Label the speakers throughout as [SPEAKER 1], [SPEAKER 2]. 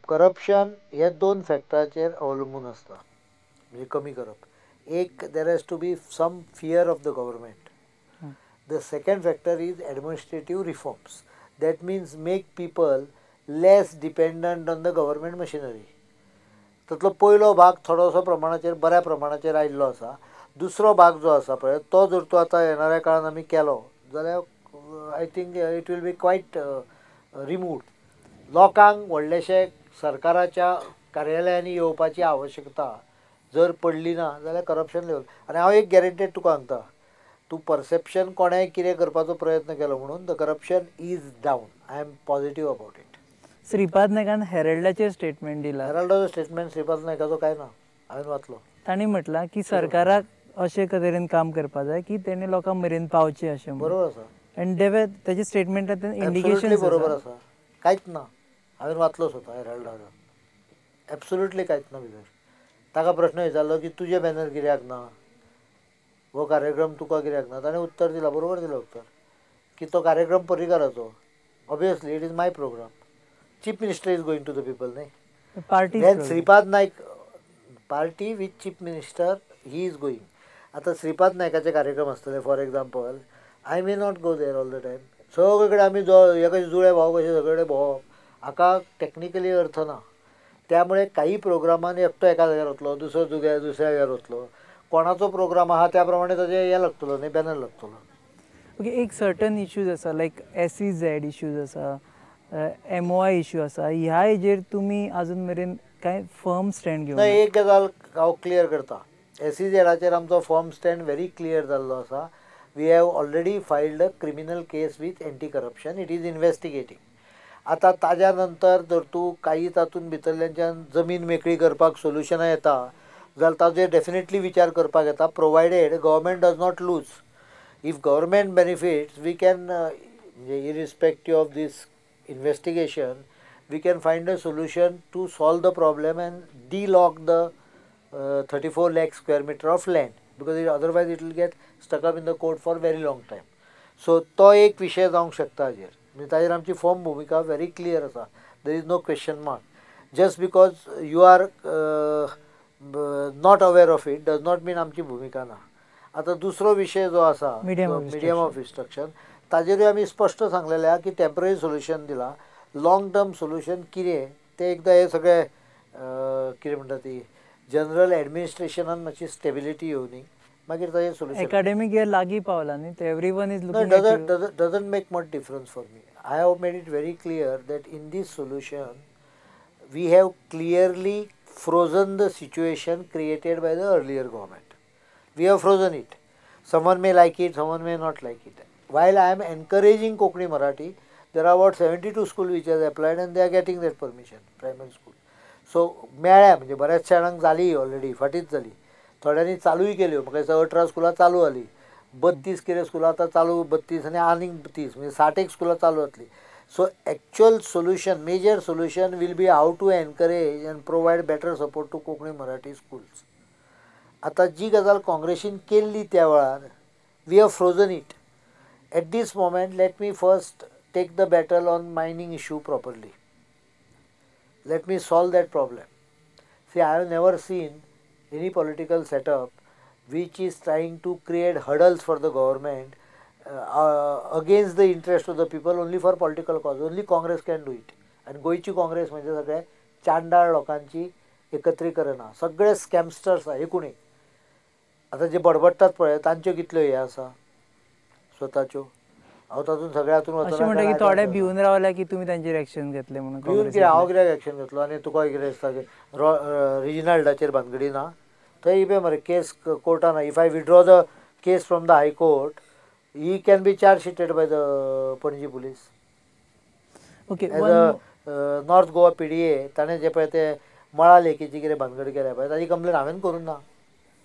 [SPEAKER 1] Corruption हे दोन फॅक्टराचेर अवलंबून आसता, म्हणजे कमी करप. एक, there has to be some fear of the government. The second factor is administrative reforms. That means make people less dependent on the government machinery. तातलो पयलो भाग थोडोसो प्रमाणाचेर बऱ्या प्रमाणाचेर आयिल्लो आसा. दुसरो भाग जो आसा पळय तो जर तूं आतां येणाऱ्या काळान आमी केलो जाल्यार I think it will be quite removed. लोकांक व्हडलेशे सरकाराच्या कार्यालयांनी येवपाची आवश्यकता जर पडली ना जाल्यार करप्शन लेवल. आनी हांव एक गॅरंटेड तुका सांगता, तूं परसेप्शन कोणेंय कितें करपाचो प्रयत्न केलो म्हणून the corruption is down. I am positive about it.
[SPEAKER 2] Shripad नायकान हेरल्डाचेर स्टेटमेंट दिला.
[SPEAKER 1] हेरल्डाचो स्टेटमेंट श्रीपाद नायकाचो काय ना, हांवें वाचलो.
[SPEAKER 2] तांणी म्हटलां की सरकाराक अशें तरेन काम करपाक जाय की तेणी लोकां मेरेन पावचें अशें.
[SPEAKER 1] बरोबर आसा.
[SPEAKER 2] आनी देवे तेजे स्टेटमेंटांतल्यान इंडिकेशन
[SPEAKER 1] बरोबर आसा. कांयच ना, हांवें वाचलो स्वता हेरल्डाचो, एब्सोल्युटली कांयच ना भितर. ताका प्रश्न विचारलो की तुजें बॅनर कित्याक ना, हो कार्यक्रम तुका कित्याक ना, ताणें उत्तर दिलां, बरोबर दिलां उत्तर की तो कार्यक्रम पर्रीकाराचो. Obviously it is my programme. Chief minister is going to the people न्ही.
[SPEAKER 2] Party
[SPEAKER 1] Shripad Naik party with chief minister he is going. आतां श्रीपाद नायकाचे कार्यक्रम आसतले, for example I may not go there all the time. सगळे कडेन आमी हे कशे जुळे भाव कशे सगळे कडेन भोंवप हाका टॅक्निकली अर्थ ना. त्यामुळे काही प्रोग्रामान एकटो एका जाग्यार वतलो, दुसरो दुसऱ्या जाग्यार वतलो. कोणाचो प्रोग्राम आहा त्या प्रमाणे ताजें हें लागतलो न्ही, बॅनर लागतलो.
[SPEAKER 2] ओके, एक सर्टन इश्यूज आसा लायक SEZ issues आसा, MOI issue आसा, ह्या हेजेर तुमी आजून मेरेन कांय फर्म स्टँड घेवन
[SPEAKER 1] ना? एक गजाल हांव क्लियर करता, SEZाचेर आमचो फर्म स्टँड व्हेरी क्लियर जाल्लो आसा. We have already filed a criminal case with anti corruption, it is investigating. आतां ताज्या नंतर जर तूं काही तातूंत भितरल्याच्यान जमीन मेकळी करपाक सोल्युशनां येता जाल्यार ताजेर डेफिनेटली विचार करपाक येता, provided government does not lose. If government benefits we can, म्हणजे irrespective of this investigation we can find a solution to solve the problem and delock the 34 lakh square meter of land, because otherwise it will get stuck up in the court for very long time. So तो एक विशय जावंक शकता हाजेर. म्हणजे ताजेर आमची firm भुमिका व्हेरी क्लियर आसा. There is no question mark. Just because you are not aware of it does not mean आमची भुमिका ना. आतां दुसरो विशय जो आसा मिडियम ऑफ इन्स्ट्रक्शन, ताजेरूय आमी स्पश्ट सांगलेलें आहा की टेम्पररी सोल्युशन दिलां, लाँग टर्म सोल्युशन कितें तें एकदां हें सगळें कितें म्हणटा ती जनरल एडमिनिस्ट्रेशनान मातशी स्टेबिलिटी येवनी, मागीर ताजें सोल्युशन.
[SPEAKER 2] एकाडेमीक इयर लागीं पावला न्ही, everyone is looking at you.
[SPEAKER 1] Doesn't make much difference for me. I have made it very clear that in this solution we have clearly frozen the situation created by the earlier government. We have frozen it. Someone may like it, someone may not like it. While I am encouraging Konkani Marathi, there are about 72 schools which has applied and they are getting that permission, primary school. So मेळ्ळ्या, म्हणजे बऱ्याच जाणांक जाली already, फाटींच जाली, थोड्यांनी चालूय केल्यो. म्हाका दिसता 18 स्कुलां चालू जाली, 32 कितें स्कुलां आतां चालू, 32 आनी आनीक 30, म्हणजे 60 एक स्कुलां चालू जातलीं. So actual solution, major solution will be how to encourage and provide better support to Konkani Marathi schools. आतां जी गजाल काँग्रेसीन केल्ली त्या वेळार, we have frozen it. At this moment let me first take the battle on mining issue properly. Let me solve that problem. See, I have never seen any political setup which is trying to create hurdles for the government against the interest of the people only for political cause. Only Congress can do it. आनी गोंयची काँग्रेस म्हणजे सगळे चांडाळ लोकांची एकत्रीकरण आहा, सगळे स्कॅमस्टर्स आहा एकूण एक. आतां जे बडबडटात पळय तांच्यो कितल्यो हे आसा स्वताच्यो, हांव तातूंत सगळ्या हातून
[SPEAKER 2] अशें म्हणटा की थोडे भिवन रावल्या की तुमी तांचेर एक्शन घेतले म्हणून.
[SPEAKER 1] भिवन कितें, हांव कित्याक एक्शन घेतलो? आनी तुका कितें दिसता की रिजिनाल्डाचेर भानगडी ना? थंय इबे Murray case कोर्टान. If I withdraw the case from the high court, he can be charge sheeted by the Panaji police.
[SPEAKER 2] Okay,
[SPEAKER 1] as a North Goa PDA ताणें जें पळय तें मळा लेकीची कितें भानगड केल्या पळय ताजी कंप्लेन हांवें करूंक ना,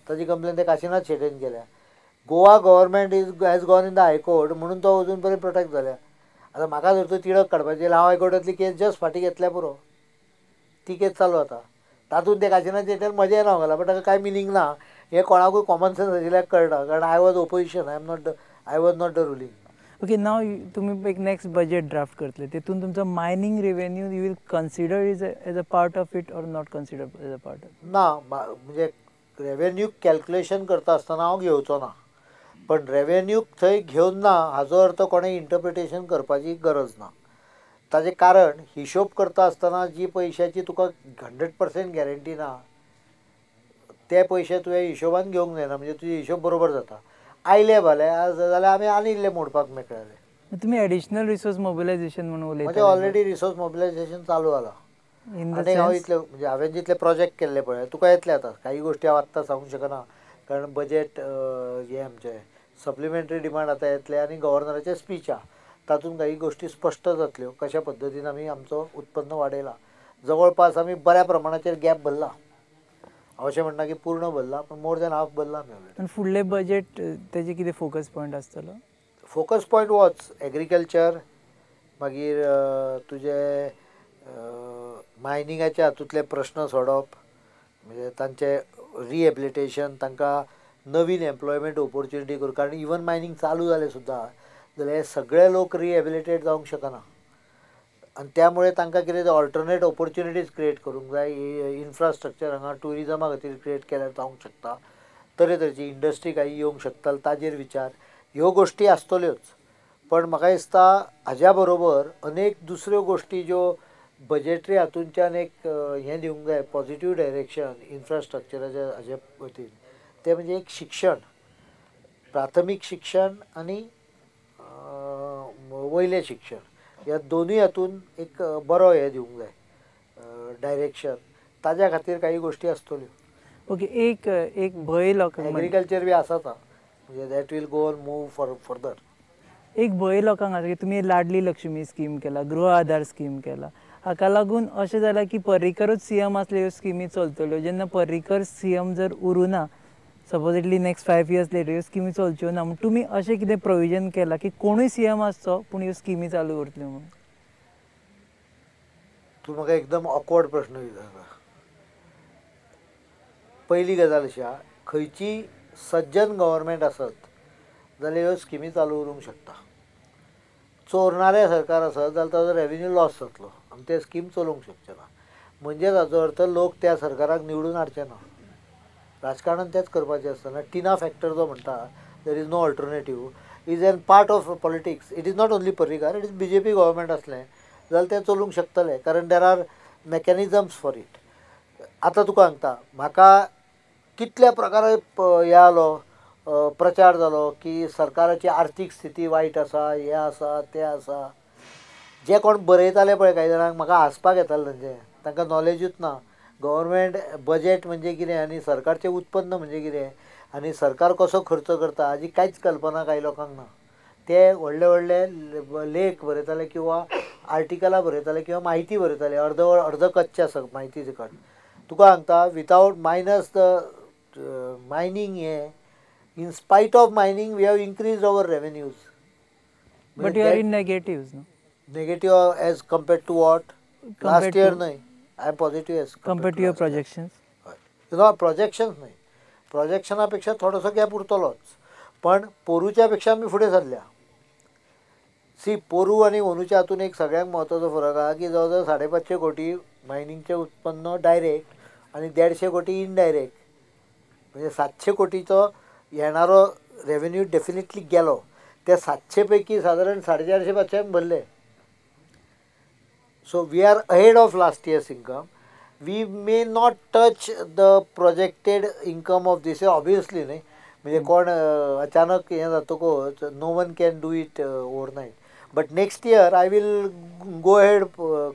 [SPEAKER 1] ताजी कंप्लेन ते काशिनाथ शेट्येन केल्या. Goa government is has gone in the high court म्हणून तो अजून पर्यंत प्रोटेक्ट जाल्या. आतां म्हाका जर तूं तिडक काडपाची जाल्यार हांव हायकोर्टांतली केस जस्ट फाटीं घेतल्या पुरो, ती केस चालू आतां. तातूंत ते काशिनाथ शेट्यान म्हजें नांव घालां, बट ताका कांय मिनींग ना, हें कोणाकूय कॉमन सेन्स आशिल्ल्याक कळटा, कारण I was opposition, I am not the, I was not the ruling.
[SPEAKER 2] Okay, नाव तुमी एक नेक्स्ट बजेट ड्राफ्ट करतले, तेतून तुमचो mining revenue you will consider is as a part of it or not consider as a part of?
[SPEAKER 1] ना, म्हणजे revenue calculation करता आसतना हांव घेवचो ना, पण रेवेन्यू थंय घेवन ना हाजो अर्थ कोणें इंटरप्रिटेशन करपाची गरज ना. ताजें कारण हिशोब करता आसतना जी पयशाची तुका 100% गॅरंटी ना ते पयशे तुवें हिशोबान घेवंक जायना, म्हणजे तुजे हिशोब बरोबर जाता. आयले भले जाल्यार आमी आनी इल्ले मोडपाक मेकळे जाले.
[SPEAKER 2] तुमी एडिशनल रिसोर्स मोबिलायझेशन म्हणून उलयता.
[SPEAKER 1] म्हणजे ऑलरेडी रिसोर्स मोबिलायझेशन चालू जाला. आनी हांव इतले म्हणजे हांवें जितले प्रोजेक्ट केल्ले पळय तुका येतले आतां, काही गोश्टी हांव आत्तां सांगूंक शकना कारण बजेट हें आमचें सप्लिमेंटरी डिमांड आतां येतले आनी गव्हर्नराचे स्पीच आहा तातूंत काही गोश्टी स्पश्ट जातल्यो कशा पद्दतीन आमी आमचो उत्पन्न वाडयला. जवळपास आमी बऱ्या प्रमाणाचेर गॅप भरला, हांव अशें म्हणना की पूर्ण भरला, पूण मोर दॅन हाफ भरला आमी ऑलरेडी.
[SPEAKER 2] आनी फुडलें बजेट तेजें कितें फोकस पॉयंट आसतलो?
[SPEAKER 1] फोकस पॉयंट वच एग्रीकल्चर, मागीर तुजे मायनिंगाच्या हातूंतले प्रश्न सोडप, म्हणजे तांचे रिहेबिलिटेशन, तांकां नवीन एम्प्लॉयमेंट ऑपॉर्च्युनिटी करूं, कारण इवन मायनींग चालू जालें सुद्दां जाल्यार हे सगळे लोक रिहेबिलिटेट जावंक शकना आनी त्यामुळे तांकां कितें ऑल्टरनेट ऑपॉर्च्युनिटीज क्रिएट करूंक जाय. इन्फ्रास्ट्रक्चर हांगा ट्युरिजमा खातीर क्रिएट केल्यार जावंक शकता, तरेतरेची इंडस्ट्री काही येवंक शकता ताजेर विचार, ह्यो गोश्टी आसतल्योच. पण म्हाका दिसता हाज्या बरोबर अनेक दुसऱ्यो गोश्टी ज्यो बजेटरी हातूंतल्यान एक हें दिवंक जाय पॉझिटीव डायरेक्शन इन्फ्रास्ट्रक्चराच्या हाजे वतीन, तें म्हणजे एक शिक्षण, प्राथमीक शिक्षण आनी वयलें शिक्षण, ह्या दोनूय हातून एक बरो हें दिवंक जाय डायरेक्शन, ताज्या खातीर काही गोश्टी आसतल्यो.
[SPEAKER 2] ओके, एक एक भंय लोकांक
[SPEAKER 1] एग्रीकल्चर बी आसात म्हणजे that will go on move for further.
[SPEAKER 2] एक भंय लोकांक आसा की तुमी लाडली लक्ष्मी स्कीम केला, गृह आधार स्कीम केला, हाका लागून अशें जालां की पर्रीकरूच सीएम आसले ह्यो स्किमी चलतल्यो, जेन्ना पर्रीकर सीएम जर उरूना सपोजिटली नेक्स्ट 5 इयर्स लेटर ह्यो स्किमी चलच्यो ना, म्हण तुमी अशें कितें प्रोविजन केलां की कोणूय सीएम आसचो पूण ह्यो स्किमी चालू उरतल्यो म्हणून?
[SPEAKER 1] तूं म्हाका एकदम ऑकवर्ड प्रश्न विचारता. पयली गजाल अशी आहा, खंयची सज्जन गव्हर्मेंट आसत जाल्यार ह्यो स्किमी चालू उरूंक शकता, चोरणारें सरकार आसत जाल्यार ताजो रेवेन्यू लॉस जातलो आनी ते स्कीम चलोवंक शकचे ना, म्हणजे ताजो अर्थ लोक त्या सरकाराक निवडून हाडचे ना. राजकारणान तेंच करपाचें आसतना टिना फॅक्टर जो म्हणटा there is no alternative is an part of politics. It is not only Parrikar, it is B J P government आसलें जाल्यार तें चलूंक शकतलें, कारण there are mechanisms for it. आतां तुका सांगता, म्हाका कितल्या प्रकारे हें आलो प्रचार जालो की सरकाराची आर्थीक स्थिती वायट आसा, हें आसा तें आसा, जे कोण बरयताले पळय कांय जाणांक म्हाका हांसपाक येतालें तांचें, तांकां नॉलेजूच ना गव्हर्मेंट बजेट म्हणजे कितें आनी सरकारचें उत्पन्न म्हणजे कितें आनी सरकार कसो खर्च करता हाजी कांयच कल्पना कांय लोकांक ना. ते व्हडले व्हडले लेख बरयताले किंवा आर्टिकलां बरयताले किंवा म्हायती बरयताले, अर्द अर्द कच्चे आसा म्हायती सकट. तुका सांगता विथआवट मायनस the mining हें, in spite of mining we have increase our revenues.
[SPEAKER 2] But you are in negatives न्हू?
[SPEAKER 1] Negative as compared to what? Last year न्हय, I am positive as
[SPEAKER 2] compared to your projections.
[SPEAKER 1] ना, projections न्हय, प्रोजेक्शना पेक्षा थोडोसो gap उरतलोच, पण पोरूच्या पेक्षा आमी फुडें सरल्या. सी, पोरू आनी अंदूच्या हातून एक सगळ्यांत म्हत्वाचो फरक आहा की जवळ जवळ 550 कोटी मायनिंगचें उत्पन्न डायरेक्ट आनी 150 कोटी इनडायरेक्ट, म्हणजे 700 कोटीचो येणारो रेवेन्यू डेफिनेटली गेलो. त्या 700 पैकी सादारण 450-500 भरले. So we are ahead of last year's income. We may not touch the projected income of this year, obviously न्ही, म्हणजे कोण अचानक हें जातकच no one can do it overnight, but next year I will go ahead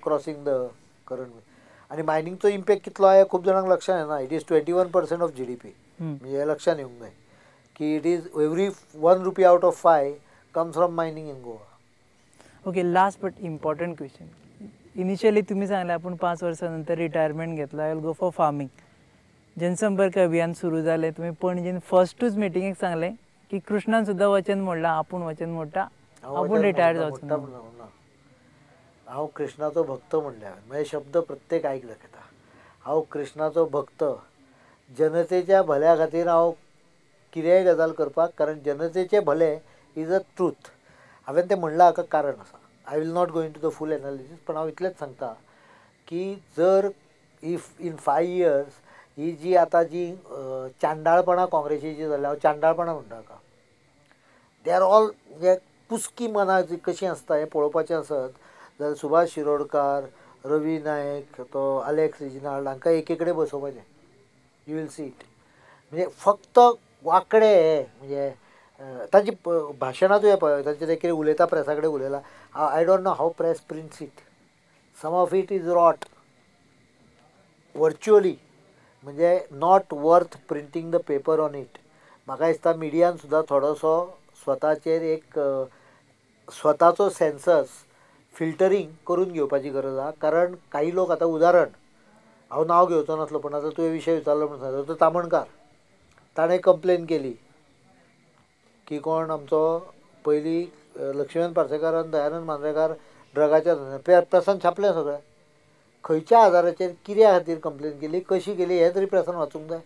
[SPEAKER 1] crossing the current. आनी मायनिंगचो impact कितलो आहा खूब जाणांक लक्षांत येना. It is 21% of GDP, म्हणजे हें लक्षांत येवंक जाय की it is every 1 rupee out of 5 comes from mining in Goa.
[SPEAKER 2] Okay, last but important question. Initially तुम्ही सांगले आपण 5 वर्सां रिटायरमेंट घेतला, I will go for farming. Jansampark Abhiyan सुरू जालें, तुमी पणजेन फर्स्टूच मिटिंगेक सांगलें की कृष्णान सुद्दां वचन मोडलां, आपूण वचन मोडटा, आपूण रिटायर जावचो.
[SPEAKER 1] हांव कृष्णाचो भक्त म्हणल्यार म्हजे शब्द प्रत्येक आयक दाखयता. हांव कृष्णाचो भक्त, जनतेच्या भल्या खातीर हांव कितेंय गजाल करपाक, कारण जनतेचें भलें is a truth. हांवें तें म्हणलां हाका कारण आसा. I will not go into the full analysis, पण हांव इतलेंच सांगता की जर if in 5 years ही जी आतां जी चांडाळपणां काँग्रेसीची जाल्या, हांव चांडाळपणां म्हणटा हाका, they are all म्हणजे कुस्की मनां जी कशीं आसता हें पळोवपाचें आसत जाल्यार सुभाष शिरोडकार, रवी नायक, तो अलेक्स रिजिनाल्ड हांकां एके कडेन बसोवपाचें. You will see it. म्हणजे फक्त वांकडे हे म्हणजे तांची भाशणां तुवें पळय, तांचे ते कितें उलयता प्रेसा कडेन उलयला. I don't know how press prints it. Some of it is rot virtually, म्हणजे not worth printing the paper on it. म्हाका दिसता मिडियान सुद्दां थोडोसो स्वताचेर एक स्वताचो सेन्सस फिल्टरींग करून घेवपाची गरज आसा. कारण काही लोक आतां उदाहरण, हांव नांव घेवचो नासलो पूण आतां तुवें विशय विचारलो म्हणून सांगता, तो तामणकार, ताणें कंप्लेन केली की कोण आमचो पयलीं लक्ष्मीकांत पार्सेकार आनी दयानंद मांद्रेकार ड्रगाच्या प्रेसान छापलें सगळें. खंयच्या आदाराचेर कित्या खातीर कंप्लेन केली, कशी केली हें तरी प्रेसान वाचूंक जाय.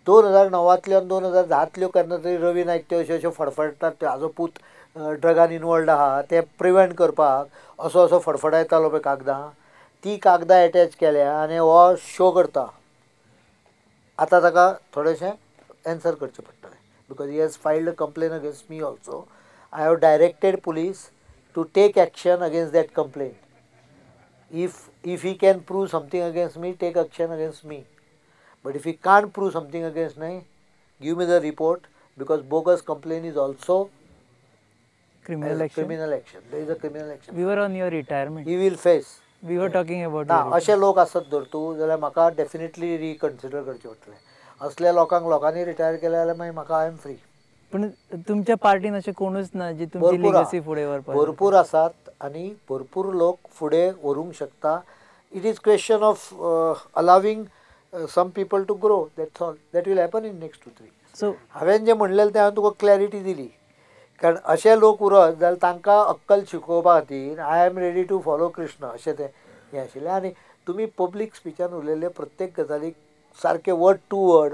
[SPEAKER 1] 2009तल्यो आनी 2010तल्यो केन्ना तरी रवी नायक त्यो अश्यो अश्यो फडफडटात, त्यो हाजो पूत ड्रगान इनवॉल्ड आहा तें प्रिवेंट करपाक असो असो फडफडायतालो पळय कागदां, ती कागदां एटॅच केल्या आनी हो शो करता. आतां ताका थोडेशें एन्सर करचें पडटलें because he has filed a complain against me also. I have directed police to take action against that complaint. If he can prove something against me, take action against me. But if he can't prove something against me, give me the report, because bogus complaint is also
[SPEAKER 2] criminal action.
[SPEAKER 1] Criminal action. There is a criminal action.
[SPEAKER 2] We were on your retirement.
[SPEAKER 1] He will face.
[SPEAKER 2] We were talking about.
[SPEAKER 1] ना अशे लोक आसत जर तूं जाल्यार म्हाका definitely reconsider करचें पडटलें. असल्या लोकांक लोकांनी रिटायर केले जाल्यार मागीर म्हाका I am free.
[SPEAKER 2] पूण तुमच्या पार्टीन अशें कोणूच ना जी तुमची लिगसी फुडें व्हरपाक?
[SPEAKER 1] भरपूर आसात आनी भरपूर लोक फुडें व्हरूंक शकता. It is question of allowing some people to grow, that's all. That will happen in next 2-3 years.
[SPEAKER 2] So
[SPEAKER 1] हांवें जें म्हणलेलें तें हांवें तुका क्लॅरिटी दिली. कारण अशे लोक उरत जाल्यार तांकां अक्कल शिकोवपा खातीर I am ready to follow Krishna अशें तें हें आशिल्लें. आनी तुमी पब्लीक स्पिचान उलयल्ले प्रत्येक गजालीक सारकें वर्ड टू वर्ड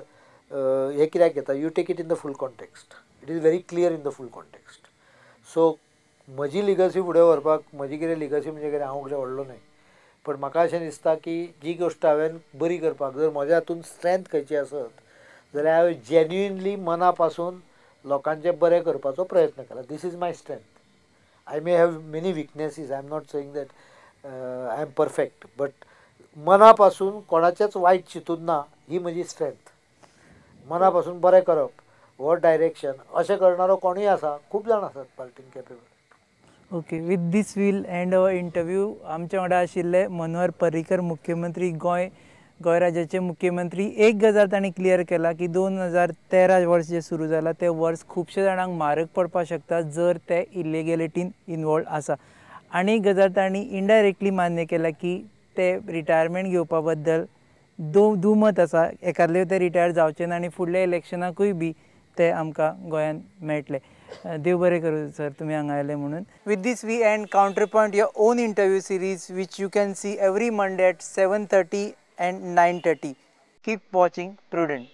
[SPEAKER 1] हें कित्याक घेता, you take it in the full context. It is very clear in the full context. So म्हजी लिगसी फुडें व्हरपाक, म्हजी कितें लिगसी म्हणजे कितें हांव कितें व्हडलो न्हय, पण म्हाका अशें दिसता की जी गोश्ट हांवें बरी करपाक जर म्हज्या हातून स्ट्रेंथ खंयची आसत जाल्यार हांवें जेन्युइनली मना पासून लोकांचें बरें करपाचो प्रयत्न केला. This is my strength. I may have many weaknesses, I am not saying that I am perfect, but मना पासून कोणाचेंच वायट चिंतून ना ही म्हजी स्ट्रेंथ. मना पासून बरें करप हो डायरेक्शन अशें करणारो कोणूय आसा, खूब जाण आसात पार्टीन capable.
[SPEAKER 2] Okay, with this we'll end our interview. आमच्या वांगडा आशिल्ले मनोहर पर्रीकर, मुख्यमंत्री गोंय, गोंय राज्याचे मुख्यमंत्री. एक गजाल तांणी क्लियर केला की 2013 वर्स जें सुरू जालां तें वर्स खुबशे जाणांक म्हारग पडपाक शकता जर ते इलिगेलिटीन इनवॉल्व आसा. आनी एक गजाल तांणी इनडायरेक्टली मान्य केला की ते रिटायरमेंट घेवपा बद्दल दुमत आसा, एकादले ते रिटायर जावचे ना आनी फुडल्या इलेक्शनाकूय बी ते आमकां गोंयांत मेळटले. देव बरें करूं सर, तुमी हांगा आयले म्हणून. With this we end counter point your own interview series which you can see every Monday at 7:30 and 9:30. Keep watching Prudent.